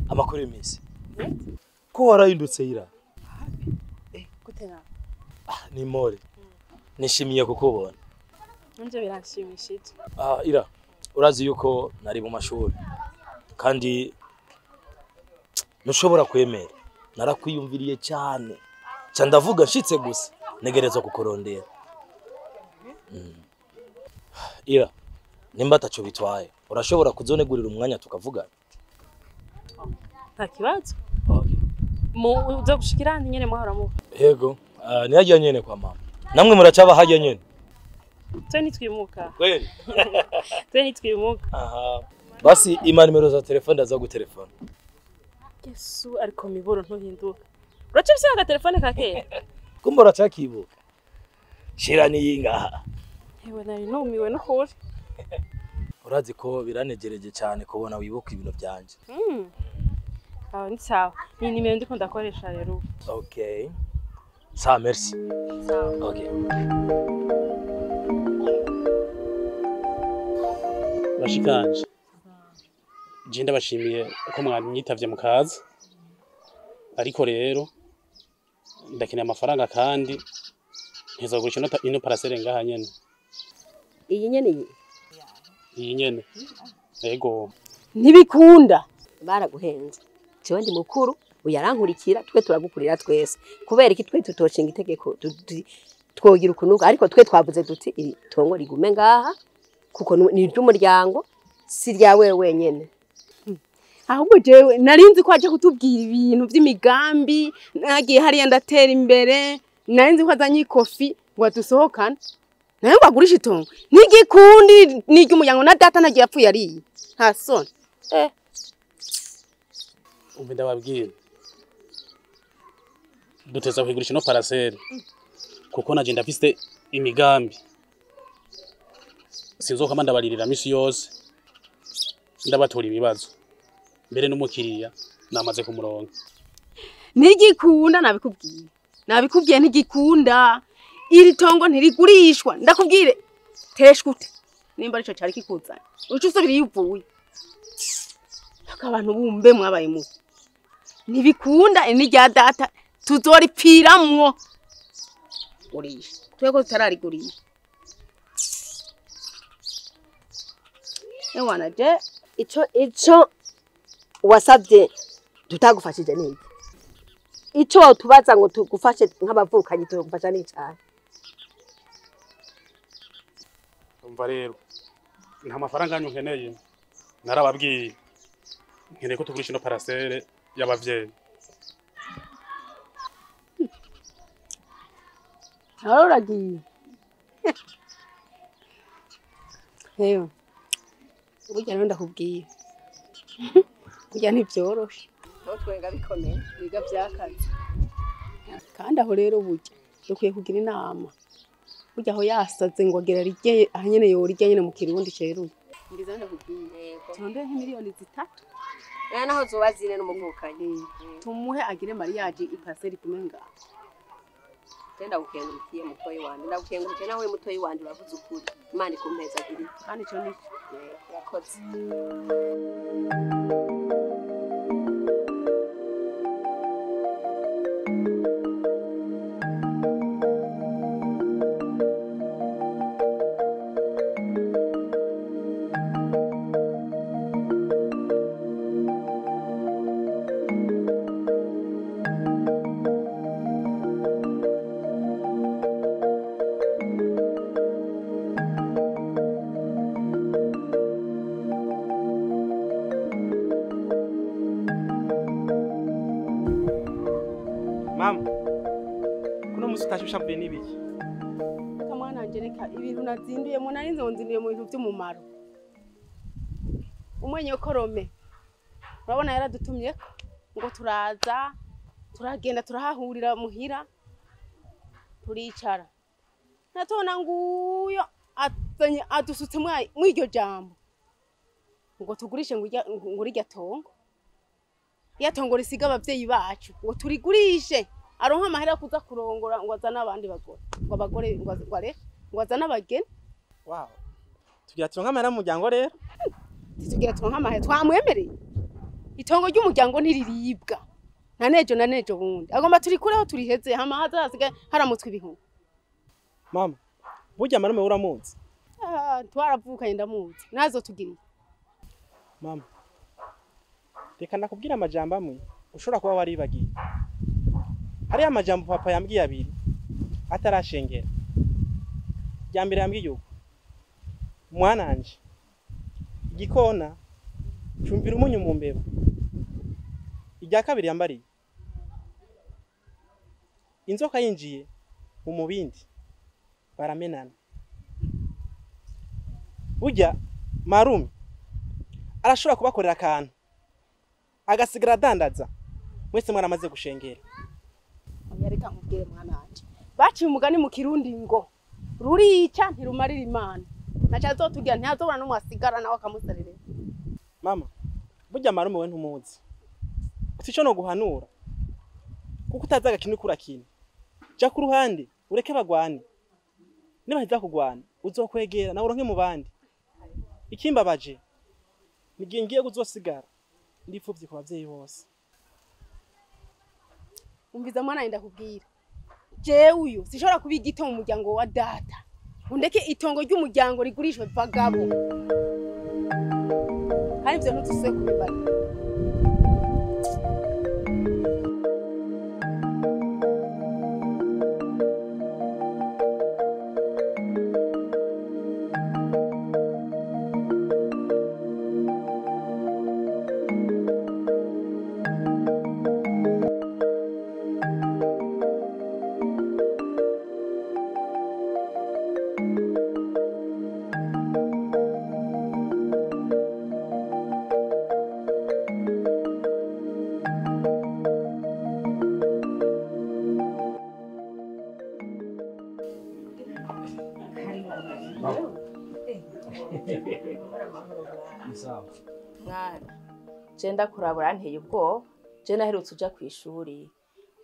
Amakuru y'imisi. Ko warahindutse Ira? Gute nawe? Ni more. Nishimiye kukubona. Nje biranshimishije. Ira, urazi yuko nari mu mashuri kandi ntushobora kwemera. Narakwiyumviriye cyane. Ca ndavuga nshitse gusa negerezwa kukurondera. Ira, nimba ataco bitwaye, urashobora kuzonegurira umwanya tukavugana? Nta kibazo. Okay. Mu uza gushikira nyene mwahora mu. Yego, ni hajya nyene kwa mama. Namwe muracaba hajya nyene. Twe nitwimuka. Kweli? Twe nitwimuka. Aha. Basi ima nimero za telefone ndaza gutelefona. Yesu ariko miboro ntuhinduka. Uracafise aga telefone ka kera? Kumbe uracakibuka. Shira niyingaha. Ewe nari numiwe n'ukuri. Urazi ko biranegereje cyane kubona wibuka ibintu byanje. Aho ni sawa. Ni nimero ndiko ndakoresha rero. Okay. Sawa, merci. Sawa. Okay. Bashikanje. Je ndabashimiye ko mwanyitavye mukaza. Ariko rero ndakeneye amafaranga kandi ntizogurisha ino parcelle ngaha nyene. Iyi nyene iyi. Iyi nyene. Ego. Ntibikunda. Baraguhenze. Jewe ndi mukuru uyarankurikira twe turagukurira twese. Kubera iki twe tutoshinga itegeko twogira ukunuka ariko twe twavuze duti iri tongo rigume ngaha kuko ni ry'umuryango si rya wewe wenyene. Ahubwo jewe narinzi ko aje kutubwira ibintu by'imigambi nagiye hariya ndatera imbere narinzi ko azanye ikofi ngo adusohokane nayo ngo agurishe itongo n'igikundi n'iry'umuryango na data nagiye apfuye ariye nta soni. Umve ndababwira duteza kwigurisha ino parcelle kuko naje ndafise imigambi sinzokama ndabaririra misi yose ndabatora ibibazo mbere n'umukiriya namaze kumuronka. Ntigikunda nabikubwiye nabikubwiye ntigikunda iri tongo ntirigurishwa ndakubwire teshute nimba arico cari kikuzanye uca usubira iyo uvuye abantu bumbe mwabaye mubi ntibikunda ni rya data tuzoripfiramwo urisha tweko tutararigurisha. Ewana je ico wasabye tutagufashije niki? Ico tubaza ngo tugufashe nk'abavukanyi tugufasha n'icyaha. Umva rero nta mafaranga yanyu nkeneye narababwiye nkeneye ko tugurisha ino parcelle y'abavyeyi. Uragiye. Heyo. Burya rero ndakubwiye. Burya ntivyoroshe. Twenga bikomeye biga byakaze. Kandi aho rero burya dukwiye kugira inama. Burya aho yasaze ngo agera rige ahanyene yorijya nyene mu kirundi ceruye. Ngiza ndakubwiye. Turondere nk'imiliyoni 3. Na naho zoba zine n'umuvukanyi. Tumuhe agire mariage ipaseri kumenga. Tenda gukengurukiye mutoyi wanje ndagukengurukiye nawe mutoyi wanje uravuze ukuri. Imana ikumpeza giri. Kandi ico nico. Urakoze. Mama, kuno musi utashusha mvuye n'ibiki? Reka mwana wanje reka ibintu nazinduyemo nari nzinduye mu bintu by'umumaro. Umwenyokorome urabona yaradutumyeko ngo turaza turagenda turahahurira muhira turicara natona nguyo azanye adusutse mw'iryo jambo ngo tugurishe ngo rirya tongo ya tongo risiga abavyeyi bacu ngo turigurishe aronka amahera kuza kurongora ngo azane abandi bagore ngo abagore ngo are ngo azane abageni. Wow, tugira turonka amahera mu muryango rero tugira turonka amahera twamwemereye Itongo ry'umuryango ntiriribwa. Na nejo na nejo bundi. Agomba turikureho turiheze hama hazasigaye haramutswe ibihumbi. Mama, burya marume uramuzi? Ah, twaravukanye ndamuzi. Nazo tugiriye. Mama, reka ndakubwira amajambo amwe ushobora kuba waribagiye. Hariya amajambo papa yambwiye abiri atarashengera. Rya mbere yambwiye uko: mwananje, igikona cumvira umunyu mu mbeba. Irya kabiri yambariye: inzoka yinjiye mu mubindi baramenana. Burya marume arashobora kubakorera akantu agasigara adandaza mwese mwaramaze gushengera. Reka nkubwire mwananje, baciye umugani mu Kirundi ngo rurica ntirumarira Imana. Naca azotugira ntazobona n'umwasigara nawe akamuserereza. Mama, burya marume we ntumuzi. Sico no guhanura kuko utazi agakino uriko urakina. Ja ku ruhande ureke bagwane, nibaheza kugwana uzokwegera nawe uronke mu bandi. Ikimbabaje nigiye ngiye kuzosigara ndipfuvye ku bavyeyi bose. Umviza mwana, ndakubwira jewe uyu sishobora kuba igito mu muryango wa data. Undeke itongo ry'umuryango rigurishwe bagabo, kandi ivyo ntuzusubire kubibara. Mwana, je ndakurabura nteye ubwoba. Je naherutse uja kw'ishuri.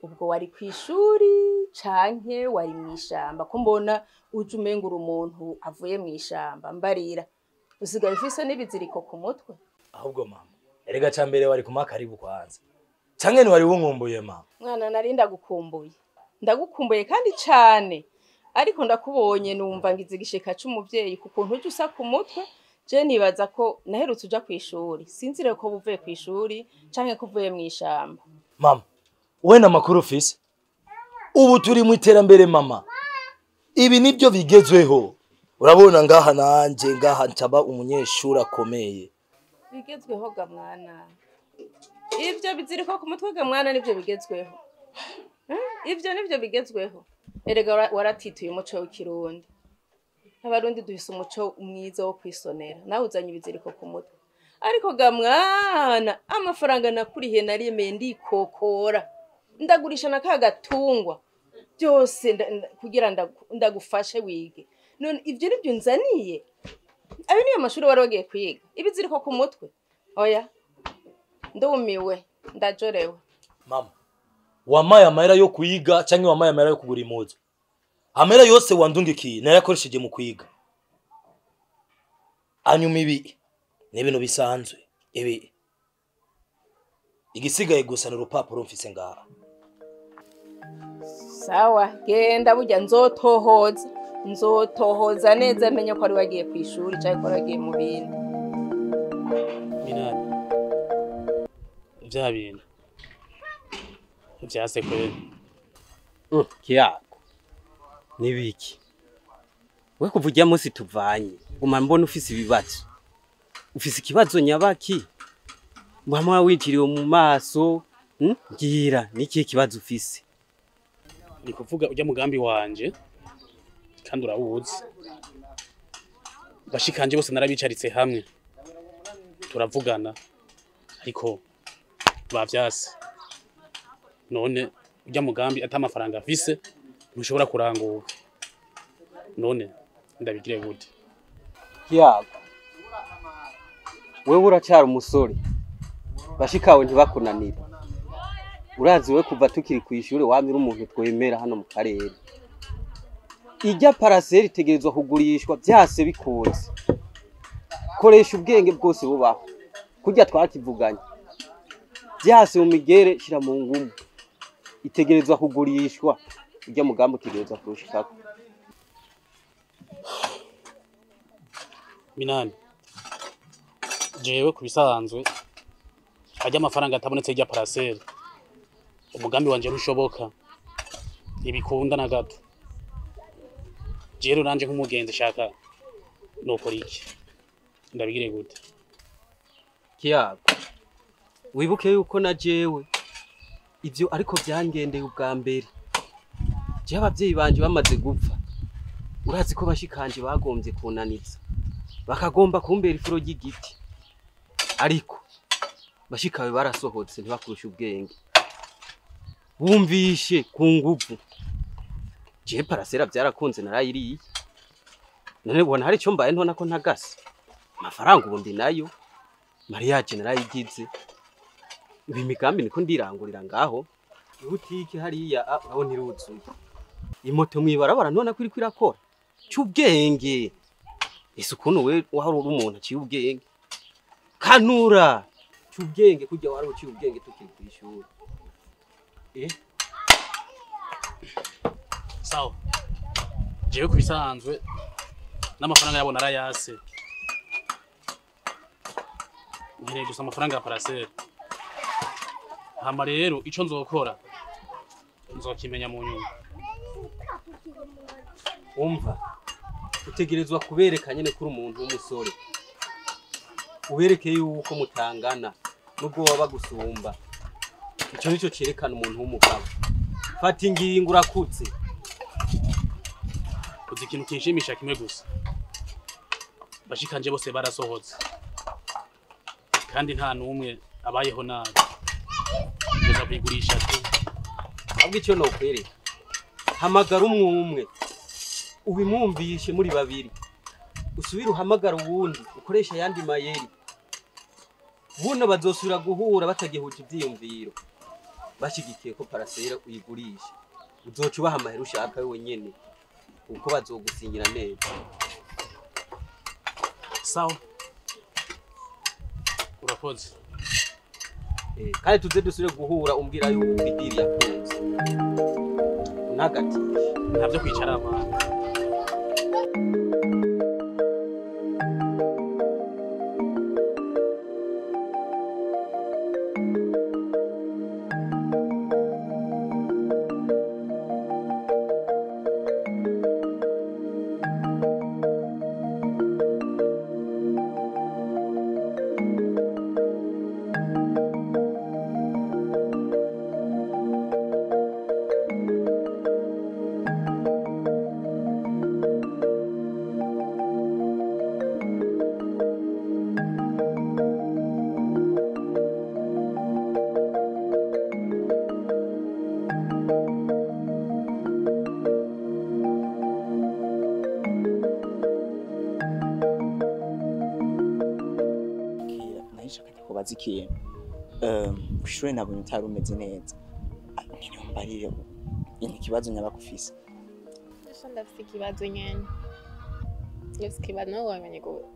Ubwo wari kw'ishuri canke wari mw'ishamba? Ko mbona uje umengura umuntu avuye mw'ishamba. Mbarira, usigaye ufise n'ibiziriko ku mutwe? Ahubwo mama, erega ca mbere wari kuma karibu kwanza. Canke ntiwari wunkumbuye mama? Mwana, nari ndagukumbuye. Ndagukumbuye kandi cane. Ariko ndakubonye numva ngize igishika c'umuvyeyi ku kuntu uje usa ku mutwe. Je nibaza ko naherutse uja kw'ishuri. Sinzire ko buvuye kw'ishuri canke ko uvuye mw'ishamba. Mama, we na makuru ufise? Ubu turi mu iterambere mama. Ibi nibyo bigezweho. Urabona ngaha nanje ngaha ncaba umunyeshuri akomeye. Bigezweho ga mwana. Ivyo biziriko ku mutwe ga mwana nivyo bigezweho. Ivyo nivyo bigezweho. Erega waratituye umuco w'ikirundi. Abarundi duhise umuco mwiza wo kwisonera. Nawe uzanye ibiziriko ku mutwe. Ariko ga mwana, amafaranga nakurihiye nariyemeye ndikokora. Ndagurisha na ka gatungwa byose kugira ndagufashe wige. None ivyo nivyo nzaniye? Ayo niyo mashuri wari wagiye kwiga. Ibiziriko ku mutwe. Oya, ndumiwe, ndajorewe. Mama, wamaye amahera yo kwiga canke wamaye amahera yo kugura impuzu? Amahera yose wandungikiye narayakoresheje mu kwiga. Anyuma ibi ni ibintu bisanzwe. Ibi igisigaye gusa ni urupapuro mfise ngaha. Sawa, genda burya nzotohoza. Nzotohoza neza menye ko ari wagiye kw'ishuri canke ko wagiye mu bindi. Minani, vya bintu vyase kweli. Kiyago nibiki? We kuva ujya munsi tuvanye guma mbona ufise ibibazo. Ufise ikibazo nyabaki? Mama witiriwe mu maso, ngira niki kibazo ufise? Ni kuvuga ujya mugambi wanje kandi urawuzi. Bashikanje bose narabicaritse hamwe turavugana, ariko bavyase. None ujya mugambi ata amafaranga afise ntushobora kuranguka. None ndabigire gute? Kiyago, wewe uracyari umusore, bashikawe ntibakunanira. Urazi we kuva tukiri kw'ishure wamye uri umuntu twemera hano mu karere. Ijya paraseri itegerezwa kugurishwa byase bikunze. Koresha ubwenge bwose bubaho. Kurya twakivuganye. Vyase mu migere shira mu ngumu. Itegerezwa kugurishwa. Ujya mugambo utegerezwa kurushikako. Minani. Jewe kubisanzwe ajya amafaranga atabonetse ijya parcelle. Umugambi wanje ntushoboka. Ibikunda na gato. Jewe nanje nk'umugenzi shaka nokora iki? Ndabigire gute? Kiyago. Wibuke yuko na jewe ivyo ariko byangendeye ubwa mbere. Je abavyeyi banje bamaze gupfa. Urazi ko bashikanje bagombye kunaniza. Bakagomba kumbera ifuro ry'igiti. Ariko bashikawe barasohotse ntibakurusha ubwenge. Bumvishe ku nguvu. Je parasera byarakunze narayiriye. None ubona hari icyo mbaye ntona ko ntagase. Amafaranga ubundi nayo mariage narayigize. Ibi migambi niko ndirangurira ngaho. Ibutike hariya urabona iruzuye. Imoto mwibarabara ntona ko iriko irakora. Cyubwenge. Ese ukuntu we wari uri umuntu aciye ubwenge. Kanura cyubwenge kujya wari uciye ubwenge tukiri kwishuri. Sawa. Jewe kubisanzwe n'amafaranga yabo narayase. Nkeneye gusa amafaranga ya parcelle. Hama rero ico nzokora nzokimenya mu nyuma. Umva utegerezwa kubereka nyene kuri umuntu w'umusore. Ubereke yuko mutangana nubwo waba gusumba. Ico nico cerekana umuntu w'umugabo. Fata ingingo urakutse. Uzi ikintu kinshimisha kimwe gusa. Bashikanje bose barasohotse. Kandi nta numwe abayeho nabi. Nza kuyigurisha tu. Ahubwo icyo nokwereka. Hamagara umwe umwe. Ubimwumvishe muri babiri. Usubire uhamagara uwundi ukoresha yandi mayeri. Buno bazosubira guhura batagihuje ivyiyumviro. Bashigikiye ko parasera uyigurisha. Uzoca ubaha amahera ushaka wewe nyene. Uko bazogusinyira neza. Sawa. Urakoze. Kandi tuze dusubire guhura umbwira yuko idiri yakunze. Ntagatishe. Ntavyo kwicara amana. Ikintu kw'ishure nabonye utari umeze neza ntinyumbarire ikibazo nyabakufise. Ndafise ikibazo nyene. Ndafise ikibazo nawe wamenye gute?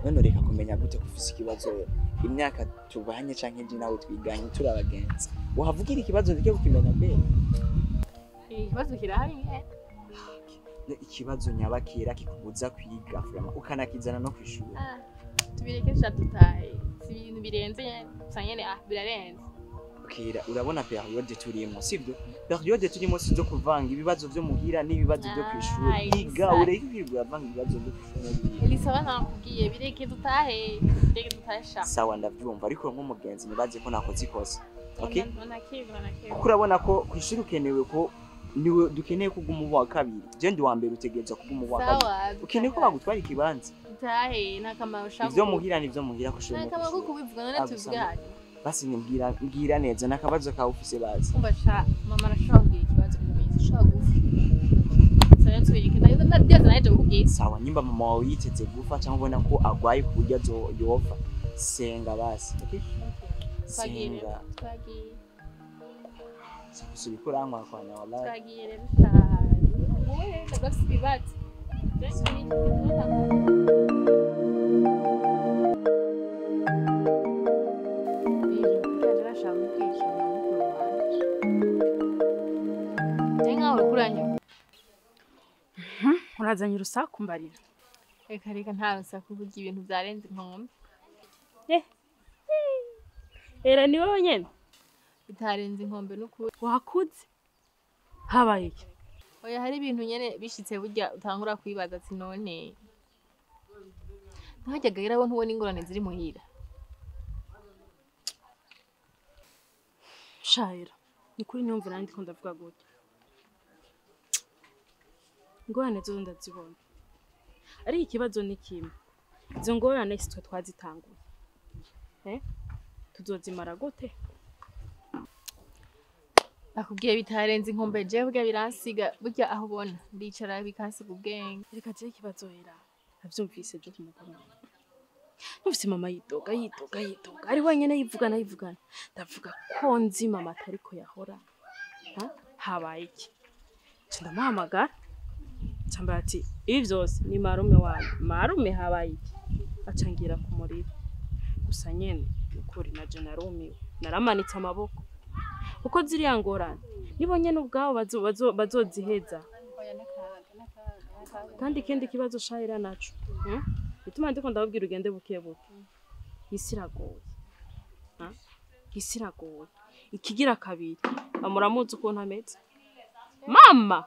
None ureka kumenya gute ko ufise ikibazo? Imyaka tubanye canke je nawe twiganye turi abagenzi. Wahavugira ikibazo ndike kukimenya mbere? Ikibazo kirahari nyene. Ikibazo nyabakira kikubuza kwiga ukanakizana no kw'ishure. Tubireke sha dutahe. Si ibintu birenze nyene. Gusa nyene birarenze. Kira urabona periode turimo sivyo? Periode turimo sizo kuvanga ibibazo vyo muhira n'ibibazo byo kwishuri. Iga ureke kwirwa uravanga ibibazo byo kwishuri. Elisaba nakubwiye bireke dutahe. Bireke dutahe sha. Sawa ndavyumva ariko nk'umugenzi nibaze ko nakoze ikosa. Okay? Nakibwa. Kuko urabona ko kwishuri ukenewe ko niwe dukeneye kuguma uwa kabiri. Je ndi wa mbere utegereza kuguma uwa kabiri. Ukeneye ko bagutwara ikibanza. Dutahe nakamaro ushaka. Ivyo muhira nivyo muhira kwishuri. Nakamaro ko kubivuga none tubivuga. Basi nimbwira mbwira neza nakabazo kawe ufise bazi. Umva sha mama arashobora kugira ikibazo mubizi ushobora gufa. Sawa twirike ndabyeza naje kukubwira. Sawa nyimba mama wawe yiteze gufa cyangwa ubona ko agwaye ku buryo yopfa senga basi. Okay? Senga. Twagiye. Subikora nkwa kwa na wallahi. Twagiye rero sha. Wowe ndagafise ibibazo. Wazanye urusaku mbarira. Reka reka nta rusaku burya ibintu byarenze inkombe. Era ni wowe nyene. Bitarenze inkombe n'ukuri. Wakuze. Habaye iki? Oya hari ibintu nyene bishitse burya utangura kwibaza ati none. Ntajyaga rero abo ntubona ingorane ziri muhira. Shayira, ni kuri nyumva nandi ko ndavuga gute. Ingorane zo ndazibona. Ariko ikibazo ni kimwe. Izo ngorane si twe twazitanguye. Tuzozimara gute? Nakubwiye bitarenze inkombe je burya biransiga burya aho ubona ndicara bikansiga ubwenge. Reka je ikibazo era. Navyumvise byo kumugoroba. Numvise mama yidoga yidoga yidoga. Ari wenyene yivugana yivugana. Ndavuga ko nzi mama atariko yahora. Habaye iki? Ndamuhamagara. Cyambara ati ibi vyose ni marume wanyu. Marume habaye iki? Acangira ku muriro. Gusa nyene ukuri naje narumiwe. Naramanitse amaboko. Kuko ziriya ngorane nibo nyene ubwabo bazoziheza. Kandi ikindi kibazo shayira naco. Bituma ndiko ndababwira ugende buke buke. Isi iragoye. Isi iragoye. Ikigira kabiri bamuramuzi ukuntu ameze. Mama!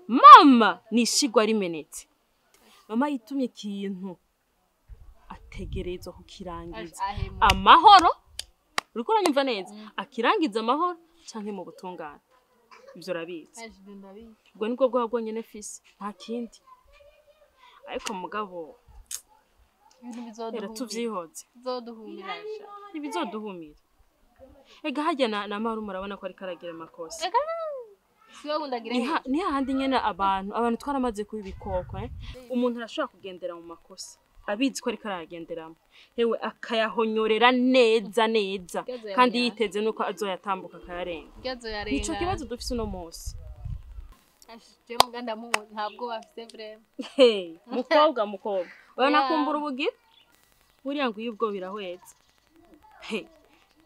Mama nishigwa rimenetse. Mama yitumye ikintu ategerezwa kukirangiza. Amahoro. Uriko uranyumva neza? Akirangiza amahoro canke mu butungane. Ivyo urabizi. Ubwo nibwo bwoba bwonyene fise, nta kindi. Ariko mugabo ibintu tuvyihoze. Bizoduhumira. Ibizoduhumira. Ega harya na marume urabona ko ariko aragira amakosa. Ni hahandi nyene abantu twaramaze kuba ibikoko. Umuntu arashobora kugendera mu makosa abizi ko ariko arayagenderamo, hewe akayahonyorera neza neza kandi yiteze nuko azoyatambuka akayarenga. Nico kibazo dufise uno munsi. Mukobwa mukobwa oya nakumbura ubugira buriya ngo iyo ubwo birahwetse.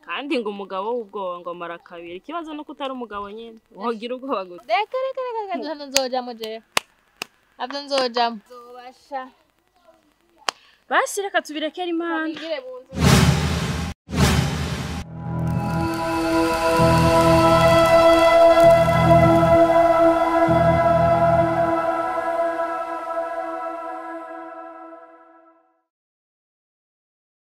Kandi ngo umugabo w'ubwoba ngo amara kabiri. Ikibazo nuko utari umugabo nyene wogira ubwoba gute. Reka reka reka hano nzojamo jewe. Navyo nzojamo. Nzobasha. Basi reka tubirekere Imana.